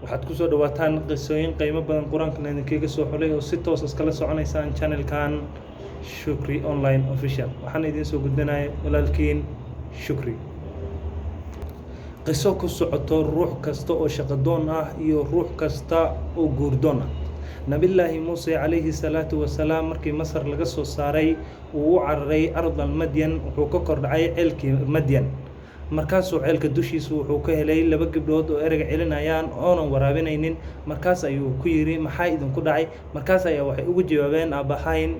Waxaad kusoo dhawaataan qisooyin qiimo badan, qur-aankan idinkaga soo xulay oo si toos iskala soconaysaan channelkan Shukri Online Official. Waxaan idiin soo gudbinaya walaalkiin Shukri. Qiso ku socoto ruux kasta oo shaqadoon ah iyo ruux kasta oo guurdoon ah. Nabillaahi Muuse calayhi salaatu wasalaam, markii Masar laga soo saaray, uu u cararay ardal Madyan. Wuxuu ka kordhacay ceelkii Madyan. Markaasuu ceelka dushiisu wuxuu ka helay laba gabdhood oo ereyga celinayaan oonan waraabinaynin. Markaas ayuu ku yidhi, "Maxaa idinku dhacay?" Markaas ayaa waxay ugu jawaabeen, "Aabbahayn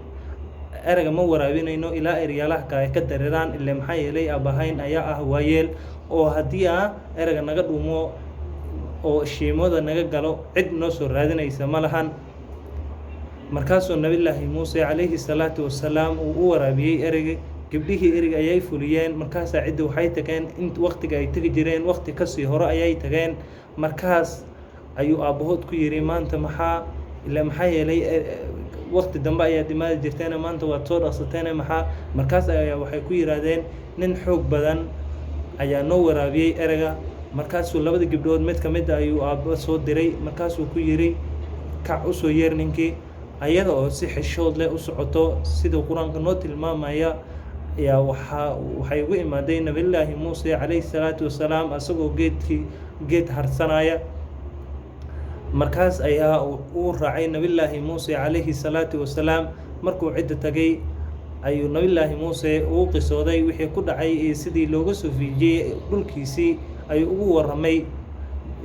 ereyga ma waraabinayno ilaa eryaalaha kale ay ka dareeraan, ile maxaa yeelay aabbahayn ayaa ah waayeel, oo haddii aa ereyga naga dhumo oo shiimada naga galo, cid noo soo raadinaysa ma lahan." Markaasuu Nabillaahi Muuse calayhi salaatu wasalaam uu u waraabiyey ereyga. Gabdhihii ereyga ayay fuliyeen. Markaasaa ciddi waxay tageen in waqtiga ay tegi jireen waqti kasii hore ayay tageen. Markaas ayuu aabbahood ku yidhi, "Maanta maxaa? Ila maxaa yeelay waqti dambe ayaad imaadi jirteen, maanta waad soo dhaqsateen, maxaa?" Markaas ayaa waxay ku yidhaahdeen, "Nin xoog badan ayaa noo waraabiyey ereyga." Markaasuu labada gabdhood mid ka mid a ayuu aabbo soo diray. Markaasuu ku yidhi, "Kac, usoo yeer ninkii." Ayada oo si xishood leh u socoto, sida qur-aanka noo tilmaamaya, ayaa waxay ugu imaaday Nabillaahi Muuse calayhi salaatu wasalaam asagoo geedkii geed harsanaya. Markaas ayaa uu raacay Nabillaahi Muuse calayhi salaatu wasalaam. Markuu cidda tagay ayuu Nabillaahi Muuse uu qisooday wixii ku dhacay iyo sidii looga soo fiijiyey dhulkiisii. Ayuu ugu warramay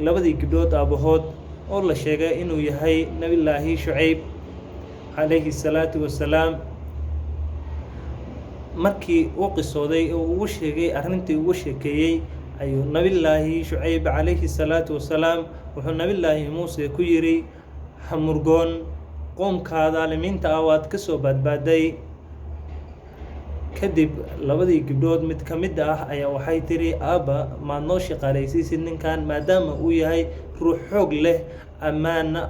labadii gabdhood aabbahood, oo la sheegay inuu yahay Nabillaahi Shucayb calayhi salaatu wasalaam. Markii uu qisooday oo ugu sheegay arrintii, ugu sheekeeyey, ayuu Nabillaahi Shucayb calayhi salaatu wasalaam wuxuu Nabillaahi Muuse ku yidhi, "Hamurgoon, qoomkaa daalimiinta ah waad ka soo badbaaday." Kadib labadii gabdhood mid ka mid ah ayaa waxay tiri, "Aabba, maad noo shaqaalaysiisid ninkan, maadaama uu yahay ruux xoog leh, ammaana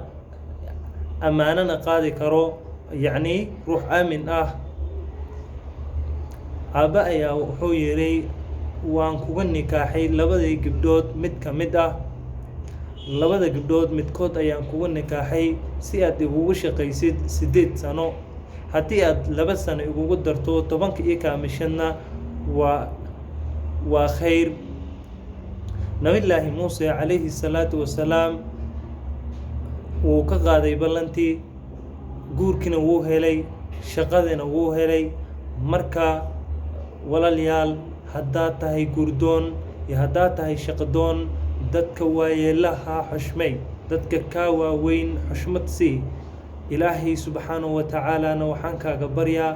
ammaanana qaadi karo, yacni ruux aamin ah?" Aabba ayaa wuxuu yidhi, "Waan kuga nikaaxay labadii gabdhood mid ka mid ah. Labada gabdhood midkood ayaan kuga nikaaxay si aad igugu shaqaysid 8 sano. Haddii aad 2 sano igugu darto, 10-ka ii kaamishadna waa khayr." Nabillaahi Muuse calayhi salaatu wasalaam wuu ka qaaday ballantii. Guurkiina wuu helay, shaqadiina wuu helay. Marka walaalayaal, haddaad tahay guurdoon iyo haddaad tahay shaqadoon, dadka waayeelaha xushmay, dadka kaa waaweyn xushmad sii. Ilaahay subxaanahu wa tacaalana waxaan kaaga baryaa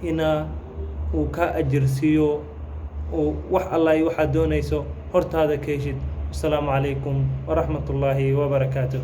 ina uu kaa ajir siiyo oo wax alla iyo waxaad doonayso hortaada ka heshid. Wasalaamu calaykum waraxmatullaahi wabarakaatuh.